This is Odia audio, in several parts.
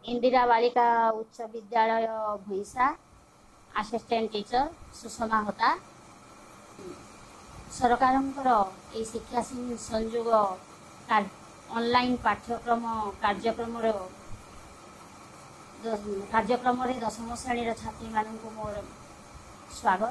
ଇନ୍ଦିରା ବାଳିକା ଉଚ୍ଚ ବିଦ୍ୟାଳୟ ଭଇଁସା, ଆସିଷ୍ଟାଣ୍ଟ ଟିଚର ସୁଷମା ହୋତା। ସରକାରଙ୍କର ଏଇ ଶିକ୍ଷା ସଂଯୋଗ ଅନଲାଇନ୍ ପାଠ୍ୟକ୍ରମ କାର୍ଯ୍ୟକ୍ରମରେ ଦଶମ ଶ୍ରେଣୀର ଛାତ୍ରୀମାନଙ୍କୁ ମୋର ସ୍ୱାଗତ।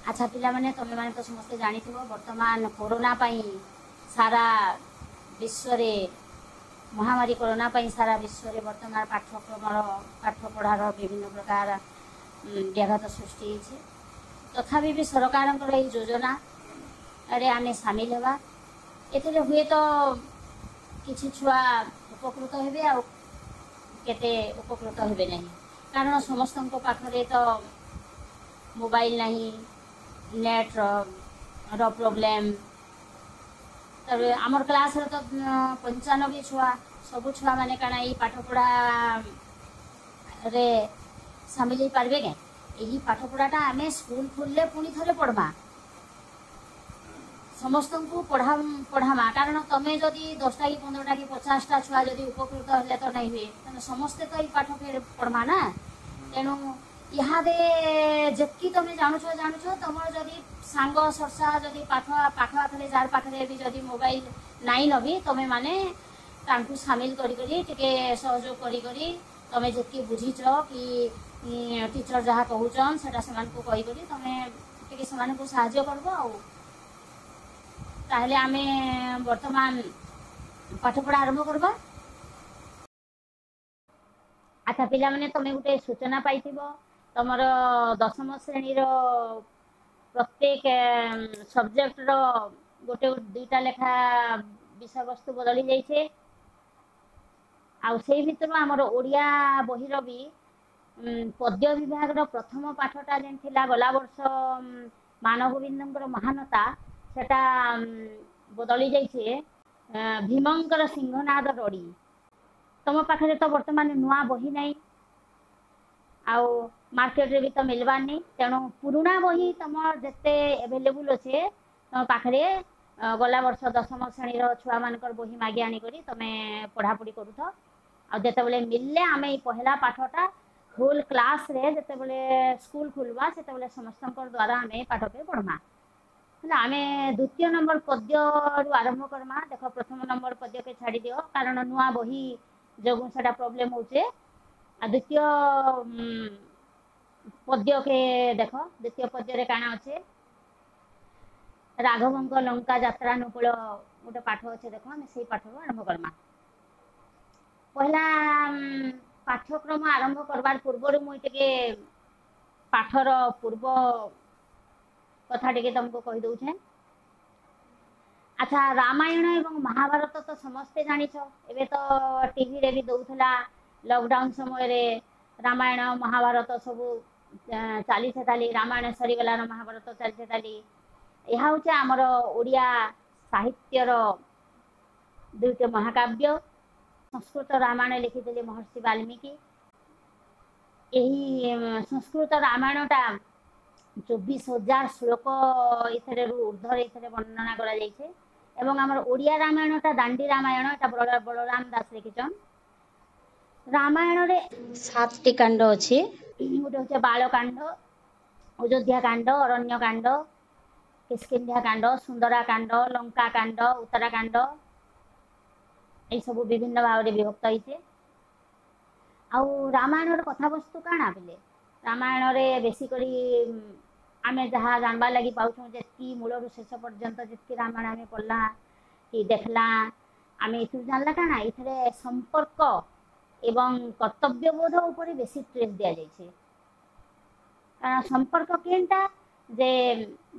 ଆଚ୍ଛା ପିଲାମାନେ, ତମେମାନେ ତ ସମସ୍ତେ ଜାଣିଥିବ ବର୍ତ୍ତମାନ କରୋନା ପାଇଁ ସାରା ବିଶ୍ୱରେ ମହାମାରୀ କରୋନା ପାଇଁ ସାରା ବିଶ୍ୱରେ ବର୍ତ୍ତମାନ ପାଠ୍ୟକ୍ରମର ପାଠପଢ଼ାର ବିଭିନ୍ନ ପ୍ରକାର ବ୍ୟାଘାତ ସୃଷ୍ଟି ହେଇଛି। ତଥାପି ବି ସରକାରଙ୍କର ଏଇ ଯୋଜନାରେ ଆମେ ସାମିଲ ହେବା। ଏଥିରେ ହୁଏତ କିଛି ଛୁଆ ଉପକୃତ ହେବେ ଆଉ କେତେ ଉପକୃତ ହେବେ ନାହିଁ, କାରଣ ସମସ୍ତଙ୍କ ପାଖରେ ତ ମୋବାଇଲ ନାହିଁ, ନେଟ୍ର ର ପ୍ରୋବ୍ଲେମ୍। ତାପରେ ଆମର କ୍ଲାସ୍ରେ ତ 95 ଛୁଆ, ସବୁ ଛୁଆମାନେ କାଣା ଏଇ ପାଠପଢ଼ାରେ ସାମିଲ ହେଇପାରିବେ କେଁ? ଏହି ପାଠପଢ଼ାଟା ଆମେ ସ୍କୁଲ ଖୋଲିଲେ ପୁଣି ଥରେ ପଢ଼ମା, ସମସ୍ତଙ୍କୁ ପଢ଼ାମା। କାରଣ ତମେ ଯଦି 10ଟା କି 15ଟା କି 50ଟା ଛୁଆ ଯଦି ଉପକୃତ ହେଲେ ତ ନାଇଁ ହୁଏ, ତେଣୁ ସମସ୍ତେ ତ ଏଇ ପାଠ ଫେର ପଢ଼ମା ନା। ତେଣୁ ଇହାଦେ ଯେତ୍କି ତମେ ଜାଣୁଛ ଜାଣୁଛ, ତମର ଯଦି ସାଙ୍ଗ ସରସା ଯଦି ପାଖ ପାଖରେ ଯାହାର ପାଖରେ ବି ଯଦି ମୋବାଇଲ ନାଇଁ ନବି, ତମେ ମାନେ ତାଙ୍କୁ ସାମିଲ କରି କରି ଟିକେ ସହଯୋଗ କରି କରି ତମେ ଯେତ୍କି ବୁଝିଛ କି ଟିଚର ଯାହା କହୁଛନ୍ ସେଟା ସେମାନଙ୍କୁ କହିକରି ତମେ ଟିକେ ସେମାନଙ୍କୁ ସାହାଯ୍ୟ କରିବ। ଆଉ ତାହେଲେ ଆମେ ବର୍ତ୍ତମାନ ପାଠପଢ଼ା ଆରମ୍ଭ କରିବା। ଆଚ୍ଛା ପିଲାମାନେ, ତମେ ଗୋଟେ ସୂଚନା ପାଇଥିବ, ତମର ଦଶମ ଶ୍ରେଣୀର ପ୍ରତ୍ୟେକ ସବଜେକ୍ଟର ଗୋଟେ ଦୁଇଟା ଲେଖା ବିଷୟବସ୍ତୁ ବଦଳି ଯାଇଛେ। ଆଉ ସେଇ ଭିତରୁ ଆମର ଓଡ଼ିଆ ବହିର ବି ପଦ୍ୟ ବିଭାଗର ପ୍ରଥମ ପାଠଟା ଯେନ୍ ଥିଲା ଗଲା ବର୍ଷ ମାନଗୋବିନ୍ଦଙ୍କର ମହାନତା, ସେଟା ବଦଳି ଯାଇଛେ ଭୀମଙ୍କର ସିଂହନାଦ ରଡ଼ି। ତମ ପାଖରେ ତ ବର୍ତ୍ତମାନ ନୂଆ ବହି ନାହିଁ ଆଉ ମାର୍କେଟରେ ବି ତ ମିଲବାରନି, ତେଣୁ ପୁରୁଣା ବହି ତମର ଯେତେ ଏଭେଲେବୁଲ ଅଛେ ତମ ପାଖରେ ଗଲା ବର୍ଷ ଦଶମ ଶ୍ରେଣୀର ଛୁଆମାନଙ୍କର ବହି ମାଗି ଆଣିକରି ତମେ ପଢ଼ାପଢ଼ି କରୁଥ। ଆଉ ଯେତେବେଳେ ମିଳିଲେ ଆମେ ଏଇ ପହିଲା ପାଠଟା ହୋଲ୍ କ୍ଲାସ୍ରେ ଯେତେବେଳେ ସ୍କୁଲ ଖୋଲବା ସେତେବେଳେ ସମସ୍ତଙ୍କର ଦ୍ୱାରା ଆମେ ଏଇ ପାଠକେ ପଢ଼ମା। ହେଲା, ଆମେ ଦ୍ୱିତୀୟ ନମ୍ବର ପଦ୍ୟରୁ ଆରମ୍ଭ କର୍ମା। ଦେଖ, ପ୍ରଥମ ନମ୍ବର ପଦ୍ୟକେ ଛାଡ଼ି ଦିଅ, କାରଣ ନୂଆ ବହି ଯୋଗୁଁ ସେଟା ପ୍ରୋବ୍ଲେମ ହଉଛେ। ଆଉ ଦ୍ୱିତୀୟ ପଦ୍ୟକେ ଦେଖ, ଦ୍ୱିତୀୟ ପଦ୍ୟରେ କାଣା ଅଛେ? ରାଘବଙ୍କ ଲଙ୍କା ଯାତ୍ରାନୁକୂଳ ଗୋଟେ ପାଠ ଅଛେ। ଦେଖ, ଆମେ ସେଇ ପାଠରୁ ଆରମ୍ଭ କର୍ମା। ପହିଲା ପାଠ୍ୟକ୍ରମ ଆରମ୍ଭ କରବାର ପୂର୍ବରୁ ମୁଇଁ ଟିକେ ପାଠର ପୂର୍ବ କଥା ଟିକେ ତମକୁ କହିଦଉଛେ। ଆଚ୍ଛା, ରାମାୟଣ ଏବଂ ମହାଭାରତ ତ ସମସ୍ତେ ଜାଣିଛ, ଏବେ ତ ଟିଭିରେ ବି ଦଉଥିଲା ଲକଡାଉନ ସମୟରେ ରାମାୟଣ ମହାଭାରତ ସବୁ ଚାଲିଛେ। ତାଲି ରାମାୟଣ ସରିଗଲାନ, ମହାଭାରତ ଚାଲିଛେ। ତାଲି ଏହା ହଉଛି ଆମର ଓଡ଼ିଆ ସାହିତ୍ୟର ଦୁଇଟି ମହାକାବ୍ୟ। ସଂସ୍କୃତ ରାମାୟଣ ଲେଖିଥିଲେ ମହର୍ଷି ବାଲ୍ମୀକି। ଏହି ସଂସ୍କୃତ ରାମାୟଣଟା 24,000 ଶ୍ଲୋକ ଏଥିରେ ଉର୍ଦ୍ଧ୍ୱରେ ଏଥିରେ ବର୍ଣ୍ଣନା କରାଯାଇଛି। ଏବଂ ଆମର ଓଡ଼ିଆ ରାମାୟଣଟା ଦାଣ୍ଡି ରାମାୟଣ, ଏଟା ବଳରାମ ଦାସ ଲେଖିଛନ୍। ରାମାୟଣରେ 7ଟି କାଣ୍ଡ ଅଛି। ଗୋଟେ ହଉଛି ବାଳକାଣ୍ଡ, ଅଯୋଧ୍ୟା କାଣ୍ଡ, ଅରଣ୍ୟ କାଣ୍ଡ, କିଷ୍କିନ୍ଧ୍ୟା କାଣ୍ଡ, ସୁନ୍ଦରା କାଣ୍ଡ, ଲଙ୍କା କାଣ୍ଡ, ଉତ୍ତରାକାଣ୍ଡ, ଏଇସବୁ ବିଭିନ୍ନ ଭାବରେ ବିଭକ୍ତ ହେଇছে। ଆଉ ରାମାୟଣର କଥାବସ୍ତୁ କାଣା ବୋଲେ, ରାମାୟଣରେ ବେଶୀ କରି ଆମେ ଯାହା ଜାଣବାର୍ ଲାଗି ପାଉଛୁଁ, ଯେତ୍କି ମୂଳରୁ ଶେଷ ପର୍ଯ୍ୟନ୍ତ ଯେତ୍କି ରାମାୟଣ ଆମେ ପଢ଼ଲା କି ଦେଖଲା, ଆମେ ଏଥିରୁ ଜାଣିଲା କାଣା, ଏଥିରେ ସମ୍ପର୍କ ଏବଂ କର୍ତ୍ତବ୍ୟବୋଧ ଉପରେ ବେଶୀ ଷ୍ଟ୍ରେସ୍ ଦିଆଯାଇଛି। କାରଣ ସମ୍ପର୍କ କେନ୍ଟା, ଯେ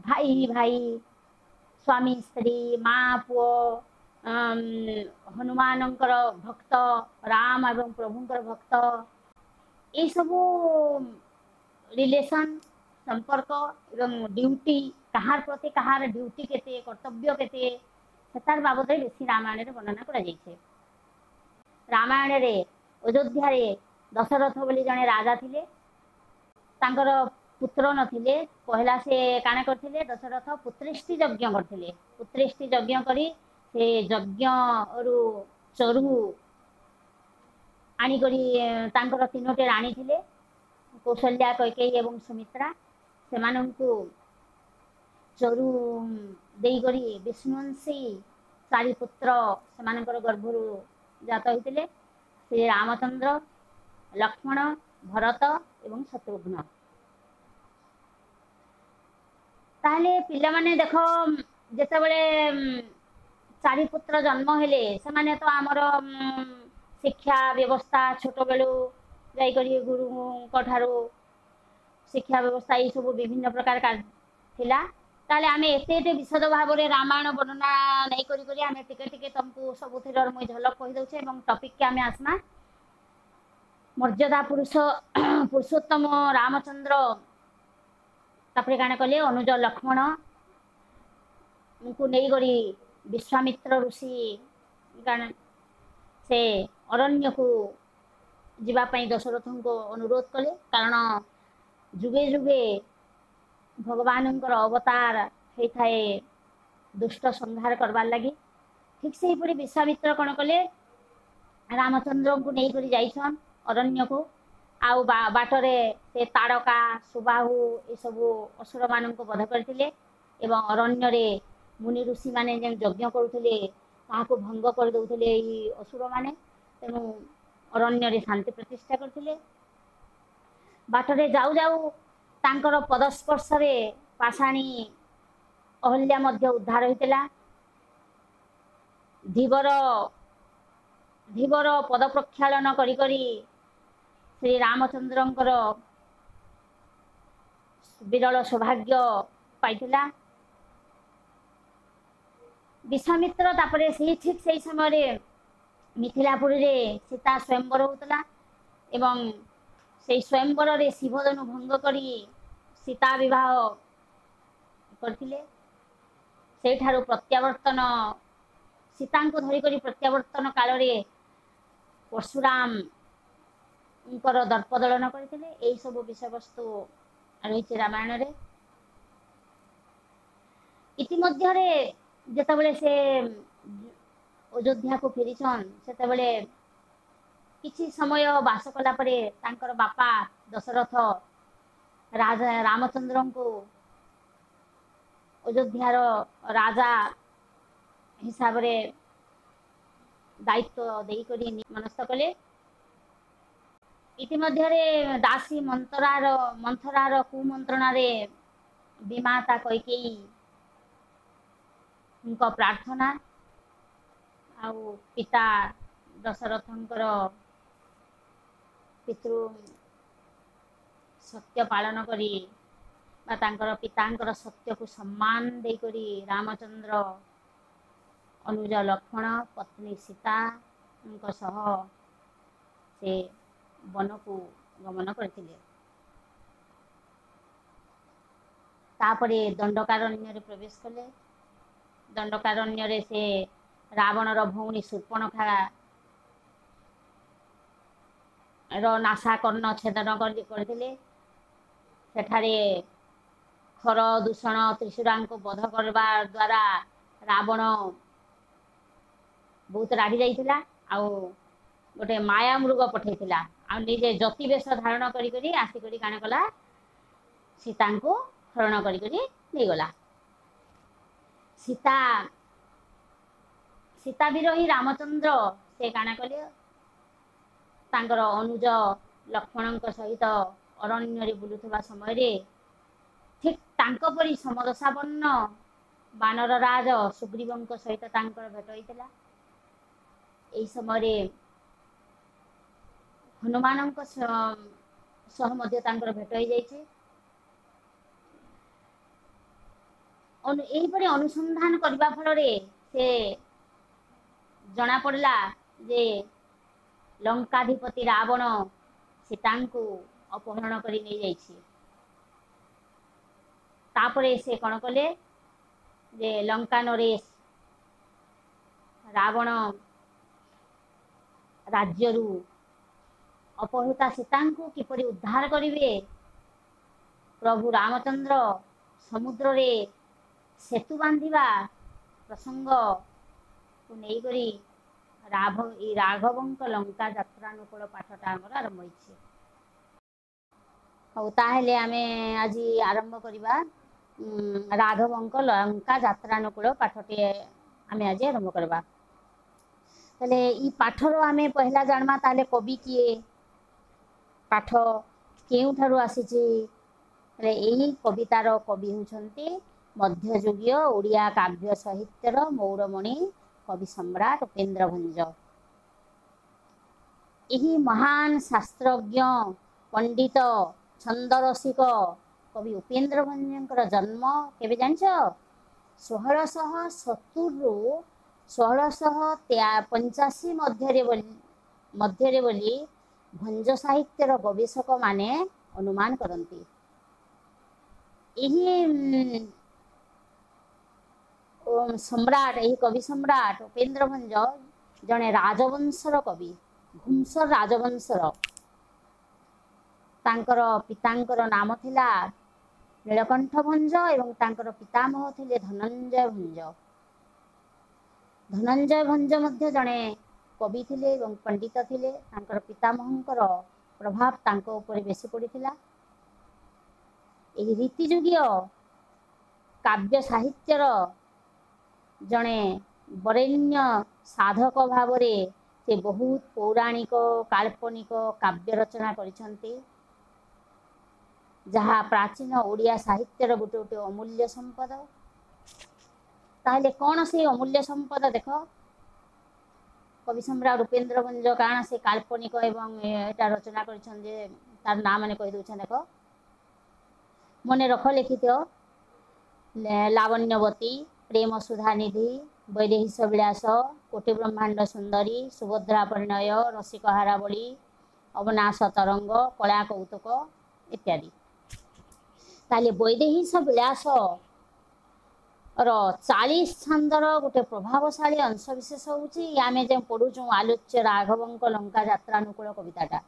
ଭାଇ ଭାଇ, ସ୍ୱାମୀ ସ୍ତ୍ରୀ, ମା ପୁଅ, ହନୁମାନଙ୍କର ଭକ୍ତ, ରାମ ଏବଂ ପ୍ରଭୁଙ୍କର ଭକ୍ତ, ଏଇସବୁ ରିଲେସନ୍ ସମ୍ପର୍କ ଏବଂ ଡ୍ୟୁଟି, କାହାର ପ୍ରତି କାହାର ଡ୍ୟୁଟି କେତେ, କର୍ତ୍ତବ୍ୟ କେତେ, ସେତାର ବାବଦରେ ବେଶୀ ରାମାୟଣରେ ବର୍ଣ୍ଣନା କରାଯାଇଛି। ରାମାୟଣରେ ଅଯୋଧ୍ୟାରେ ଦଶରଥ ବୋଲି ଜଣେ ରାଜା ଥିଲେ, ତାଙ୍କର ପୁତ୍ର ନଥିଲେ। ପହିଲା ସେ କାଣା କରିଥିଲେ, ଦଶରଥ ପୁତ୍ରେଷ୍ଟି ଯଜ୍ଞ କରିଥିଲେ। ପୁତ୍ରେଷ୍ଟି ଯଜ୍ଞ କରି ସେ ଯଜ୍ଞରୁ ଚରୁ ଆଣିକରି ତାଙ୍କର ତିନୋଟି ରାଣୀ ଥିଲେ, କୌଶଲ୍ୟା, କୈକେୟୀ ଏବଂ ସୁମିତ୍ରା। ସେମାନଙ୍କୁ ଚରୁ ଦେଇକରି ବିଷ୍ଣୁବଂଶୀ ଚାରି ପୁତ୍ର ସେମାନଙ୍କର ଗର୍ଭରୁ ଜାତ ହୋଇଥିଲେ, ଶ୍ରୀ ରାମଚନ୍ଦ୍ର, ଲକ୍ଷ୍ମଣ, ଭରତ ଏବଂ ଶତ୍ରୁଘ୍ନ। ତାହେଲେ ପିଲାମାନେ ଦେଖ, ଯେତେବେଳେ ଚାରି ପୁତ୍ର ଜନ୍ମ ହେଲେ, ସେମାନେ ତ ଆମର ଶିକ୍ଷା ବ୍ୟବସ୍ଥା ଛୋଟବେଳୁ ଯାଇକରି ଗୁରୁଙ୍କ ଠାରୁ ଶିକ୍ଷା ବ୍ୟବସ୍ଥା ଏଇସବୁ ବିଭିନ୍ନ ପ୍ରକାର ଥିଲା। ତାହେଲେ ଆମେ ଏତେ ଏତେ ବିଶଦ ଭାବରେ ରାମାୟଣ ବର୍ଣ୍ଣନା ନେଇ କରି କରି ଆମେ ଟିକେ ଟିକେ ତମକୁ ସବୁଥିର ମୁଇଁ ଝଲକ କହିଦଉଛେ ଏବଂ ଟପିକକେ ଆମେ ଆସମା। ମର୍ଯ୍ୟାଦା ପୁରୁଷ ପୁରୁଷୋତ୍ତମ ରାମଚନ୍ଦ୍ର ତାପରେ କାଣା କଲେ? ଅନୁଜ ଲକ୍ଷ୍ମଣ ଙ୍କୁ ନେଇକରି ବିଶ୍ୱାମିତ୍ର ଋଷି କାଣା ସେ ଅରଣ୍ୟକୁ ଯିବା ପାଇଁ ଦଶରଥଙ୍କୁ ଅନୁରୋଧ କଲେ, କାରଣ ଯୁଗେ ଯୁଗେ ଭଗବାନଙ୍କର ଅବତାର ହେଇଥାଏ ଦୁଷ୍ଟ ସଂହାର କରବାର ଲାଗି। ଠିକ ସେହିପରି ବିଶ୍ୱାମିତ୍ର କ'ଣ କଲେ? ରାମଚନ୍ଦ୍ରଙ୍କୁ ନେଇକରି ଯାଇଛନ୍ ଅରଣ୍ୟକୁ, ଆଉ ବାଟରେ ସେ ତାଡ଼କା, ସୁବାହୁ ଏସବୁ ଅସୁରମାନଙ୍କୁ ବଧ କରିଥିଲେ ଏବଂ ଅରଣ୍ୟରେ ମୁନି ଋଷିମାନେ ଯେଉଁ ଯଜ୍ଞ କରୁଥିଲେ ତାହାକୁ ଭଙ୍ଗ କରିଦେଉଥିଲେ ଏଇ ଅସୁରମାନେ। ତେଣୁ ଅରଣ୍ୟରେ ଶାନ୍ତି ପ୍ରତିଷ୍ଠା କରିଥିଲେ। ବାଟରେ ଯାଉ ଯାଉ ତାଙ୍କର ପଦସ୍ପର୍ଶରେ ପାଷାଣୀ ଅହଲ୍ୟା ମଧ୍ୟ ଉଦ୍ଧାର ହୋଇଥିଲା। ଧୀବର ଧୀବର ପଦ ପ୍ରକ୍ଷାଳନ କରି କରି ଶ୍ରୀ ରାମଚନ୍ଦ୍ରଙ୍କର ବିରଳ ସୌଭାଗ୍ୟ ପାଇଥିଲା ବିଶ୍ୱାମିତ୍ର। ତାପରେ ସେଇ ଠିକ ସେଇ ସମୟରେ ମିଥିଳାପୁରୀରେ ସୀତା ସ୍ୱୟଂବର ହଉଥିଲା ଏବଂ ସେଇ ସ୍ୱୟଂବରରେ ଶିବଧନୁ ଭଙ୍ଗ କରି ସୀତା ବିବାହ କରିଥିଲେ। ସେଇଠାରୁ ପ୍ରତ୍ୟାବର୍ତ୍ତନ, ସୀତାଙ୍କୁ ଧରିକରି ପ୍ରତ୍ୟାବର୍ତ୍ତନ କାଳରେ ପରଶୁରାମଙ୍କର ଦର୍ପ ଦଳନ କରିଥିଲେ। ଏଇ ସବୁ ବିଷୟବସ୍ତୁ ରହିଛି ରାମାୟଣରେ। ଇତିମଧ୍ୟରେ ଯେତେବେଳେ ସେ ଅଯୋଧ୍ୟାକୁ ଫେରିଛନ୍, ସେତେବେଳେ କିଛି ସମୟ ବାସ କଲା ପରେ ତାଙ୍କର ବାପା ଦଶରଥ ରାଜା ରାମଚନ୍ଦ୍ରଙ୍କୁ ଅଯୋଧ୍ୟାର ରାଜା ହିସାବରେ ଦାୟିତ୍ୱ ଦେଇକରି ମନସ୍ଥ କଲେ। ଇତିମଧ୍ୟରେ ଦାସୀ ମନ୍ଥରାର କୁମନ୍ତ୍ରଣାରେ ବିମାତା କୈକେୟୀଙ୍କ ପ୍ରାର୍ଥନା ଆଉ ପିତା ଦଶରଥଙ୍କର ପିତୃ ସତ୍ୟ ପାଳନ କରି ବା ତାଙ୍କର ପିତାଙ୍କର ସତ୍ୟକୁ ସମ୍ମାନ ଦେଇକରି ରାମଚନ୍ଦ୍ର ଅନୁଜ ଲକ୍ଷ୍ମଣ, ପତ୍ନୀ ସୀତାଙ୍କ ସହ ସେ ବନକୁ ଗମନ କରିଥିଲେ। ତାପରେ ଦଣ୍ଡକାରଣ୍ୟରେ ପ୍ରବେଶ କଲେ। ଦଣ୍ଡକାରଣ୍ୟରେ ସେ ରାବଣର ଭଉଣୀ ଶୂର୍ପଣଖା ର ନାସା କର୍ଣ୍ଣ ଛେଦନ କରିଥିଲେ। ସେଠାରେ ଖର, ଦୂଷଣ, ତ୍ରିଶୂରାଙ୍କୁ ବଧ କରିବା ଦ୍ୱାରା ରାବଣ ବହୁତ ରାଗି ଯାଇଥିଲା ଆଉ ଗୋଟେ ମାୟା ମୃଗ ପଠେଇଥିଲା, ଆଉ ନିଜେ ଯତି ବେଶ ଧାରଣ କରି କରି ଆସିକରି କାଣ କଲା? ସୀତାଙ୍କୁ ହରଣ କରି କରି ନେଇଗଲା। ସୀତା ସୀତା ବିରହୀ ରାମଚନ୍ଦ୍ର ସେ କାଣା କଲେ? ତାଙ୍କର ଅନୁଜ ଲକ୍ଷ୍ମଣଙ୍କ ସହିତ ଅରଣ୍ୟରେ ବୁଲୁଥିବା ସମୟରେ ଠିକ ତାଙ୍କ ପରି ସମଦଶାପନ୍ନ ବାନର ରାଜ ସୁଗ୍ରୀବଙ୍କ ସହିତ ତାଙ୍କର ଭେଟ ହେଇଥିଲା। ଏହି ସମୟରେ ହନୁମାନଙ୍କ ସହ ମଧ୍ୟ ତାଙ୍କର ଭେଟ ହେଇଯାଇଛି। ଏହିପରି ଅନୁସନ୍ଧାନ କରିବା ଫଳରେ ସେ ଜଣା ପଡ଼ିଲା ଯେ ଲଙ୍କାଧିପତି ରାବଣ ସୀତାଙ୍କୁ ଅପହରଣ କରି ନେଇଯାଇଛି। ତାପରେ ସେ କଣ କଲେ ଯେ ଲଙ୍କା ନରେଶ ରାବଣ ରାଜ୍ୟରୁ ଅପହୃତା ସୀତାଙ୍କୁ କିପରି ଉଦ୍ଧାର କରିବେ, ପ୍ରଭୁ ରାମଚନ୍ଦ୍ର ସମୁଦ୍ରରେ ସେତୁ ବାନ୍ଧିବା ପ୍ରସଙ୍ଗକୁ ନେଇକରି ଏଇ ରାଘବଙ୍କ ଲଙ୍କା ଯାତ୍ରାନୁକୂଳ ପାଠଟା ଆମର ଆରମ୍ଭ ହେଇଛି। ହଉ, ତାହେଲେ ଆମେ ଆଜି ଆରମ୍ଭ କରିବା। ରାଘବଙ୍କ ଲଙ୍କା ଯାତ୍ରାନୁକୂଳ ପାଠଟି ଆମେ ଆଜି ଆରମ୍ଭ କରିବା। ତାହେଲେ ଏଇ ପାଠର ଆମେ ପହିଲା ଜାଣମା, ତାହେଲେ କବି କିଏ, ପାଠ କେଉଁଠାରୁ ଆସିଛି। ହେଲେ ଏଇ କବିତାର କବି ହେଉଛନ୍ତି ମଧ୍ୟଯୁଗୀୟ ଓଡ଼ିଆ କାବ୍ୟ ସାହିତ୍ୟର ମୌଡ଼ମଣି କବି ସମ୍ରାଟ ଉପେନ୍ଦ୍ର ଭଞ୍ଜ। ଏହି ମହାନ ଶାସ୍ତ୍ରଜ୍ଞ, ପଣ୍ଡିତ, ଛନ୍ଦରସିକ କବି ଉପେନ୍ଦ୍ର ଭଞ୍ଜଙ୍କର ଜନ୍ମ କେବେ ଜାଣିଛ? 1670ରୁ 1685 ମଧ୍ୟରେ ବୋଲି ଭଞ୍ଜ ସାହିତ୍ୟର ଗବେଷକମାନେ ଅନୁମାନ କରନ୍ତି। ଏହି ସମ୍ରାଟ, ଏହି କବି ସମ୍ରାଟ ଉପେନ୍ଦ୍ର ଭଞ୍ଜ ଜଣେ ରାଜବଂଶର କବି, ଘୁମସର ରାଜବଂଶର। ତାଙ୍କର ପିତାଙ୍କର ନାମ ଥିଲା ନୀଳକଣ୍ଠ ଭଞ୍ଜ ଏବଂ ତାଙ୍କର ପିତାମହ ଥିଲେ ଧନଞ୍ଜୟ ଭଞ୍ଜ। ଧନଞ୍ଜୟ ଭଞ୍ଜ ମଧ୍ୟ ଜଣେ କବି ଥିଲେ ଏବଂ ପଣ୍ଡିତ ଥିଲେ। ତାଙ୍କର ପିତାମହଙ୍କର ପ୍ରଭାବ ତାଙ୍କ ଉପରେ ବେଶୀ ପଡ଼ିଥିଲା। ଏହି ରୀତିଯୁଗୀୟ କାବ୍ୟ ସାହିତ୍ୟର ଜଣେ ବରେଣ୍ୟ ସାଧକ ଭାବରେ ସେ ବହୁତ ପୌରାଣିକ, କାଳ୍ପନିକ କାବ୍ୟ ରଚନା କରିଛନ୍ତି, ଯାହା ପ୍ରାଚୀନ ଓଡ଼ିଆ ସାହିତ୍ୟର ଗୋଟେ ଗୋଟେ ଅମୂଲ୍ୟ ସମ୍ପଦ। ତାହେଲେ କ'ଣ ସେଇ ଅମୂଲ୍ୟ ସମ୍ପଦ? ଦେଖ, କବି ସମ୍ରାଟ ଉପେନ୍ଦ୍ର ଭଞ୍ଜ କାଣା ସେ କାଳ୍ପନିକ ଏବଂ ଏଇଟା ରଚନା କରିଛନ୍ତି ଯେ ତାର ନାଁ ମାନେ କହିଦେଉଛନ୍। ଦେଖ, ମନେ ରଖ, ଲେଖିଥିଅ: ଲାବଣ୍ୟବତୀ, ପ୍ରେମ ସୁଧାନିଧି, ବୈଦେହୀଶ ବିଳାସ, କୋଟି ବ୍ରହ୍ମାଣ୍ଡ ସୁନ୍ଦରୀ, ସୁଭଦ୍ରା ପରିଣୟ, ରସିକ ହାରାବଳୀ, ଅବନାଶ ତରଙ୍ଗ, କଳା କୌତୁକ ଇତ୍ୟାଦି। ତାହେଲେ ବୈଦେହୀଶ ବିଳାସ ର 40 ଛାନ୍ଦର ଗୋଟେ ପ୍ରଭାବଶାଳୀ ଅଂଶ ବିଶେଷ ହଉଛି ଆମେ ଯେଉଁ ପଢୁଛୁ ଆଲୋଚ୍ୟ ରାଘବଙ୍କ ଲଙ୍କା ଯାତ୍ରାନୁକୂଳ କବିତାଟା।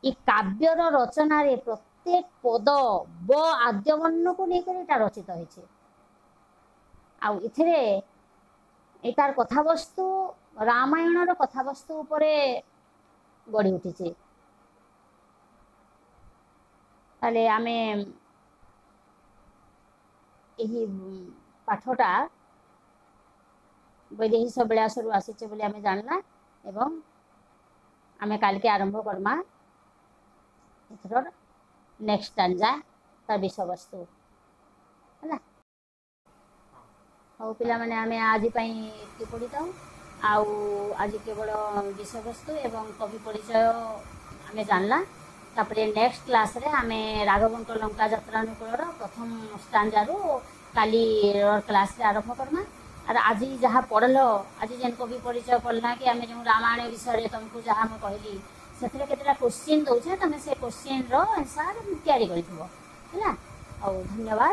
ଏ କାବ୍ୟର ରଚନାରେ ପ୍ରତ୍ୟେକ ପଦ ବ ଆଦ୍ୟ ବର୍ଣ୍ଣକୁ ନେଇକରି ଏଇଟା ରଚିତ ହେଇଛି। ଆଉ ଏଥିରେ ଏଟାର କଥାବସ୍ତୁ ରାମାୟଣର କଥାବସ୍ତୁ ଉପରେ ଗଢି ଉଠିଛି। ତାହେଲେ ଆମେ ଏହି ପାଠଟା ବୈଦେହୀଶ ବିଳାସରୁ ଆସିছে ବୋଲି ଆମେ ଜାଣିଲା ଏବଂ ଆମେ କାଲିକି ଆରମ୍ଭ କର୍ମା ଏଥର ନେକ୍ସଟ ଷ୍ଟାଞ୍ଜା, ତାର ବିଷୟବସ୍ତୁ ହେଲା। ହଉ ପିଲାମାନେ, ଆମେ ଆଜି ପାଇଁ ଏତିକି ପଢ଼ିଥାଉ। ଆଉ ଆଜି କେବଳ ବିଷୟବସ୍ତୁ ଏବଂ କବି ପରିଚୟ ଆମେ ଜାଣିଲା। ତାପରେ ନେକ୍ସଟ କ୍ଲାସରେ ଆମେ ରାଘବଙ୍କ ଲଙ୍କା ଯାତ୍ରାନୁକୂଳର ପ୍ରଥମ ଷ୍ଟାଞ୍ଜାରୁ କାଲିର କ୍ଲାସରେ ଆରମ୍ଭ କର୍ମା। ଆର୍ ଆଜି ଯାହା ପଢ଼ଲ, ଆଜି ଯେନ୍ କବି ପରିଚୟ ପଢ଼ଲା କି ଆମେ ଯେଉଁ ରାମାୟଣ ବିଷୟରେ ତମକୁ ଯାହା ମୁଁ କହିଲି, ସେଥିରେ କେତେଟା କୋଶ୍ଚିନ୍ ଦଉଛେ, ତମେ ସେ କୋଶ୍ଚିନ୍ର ଆନ୍ସର୍ ତିଆରି କରିଥିବ ହେଲା। ଆଉ ଧନ୍ୟବାଦ।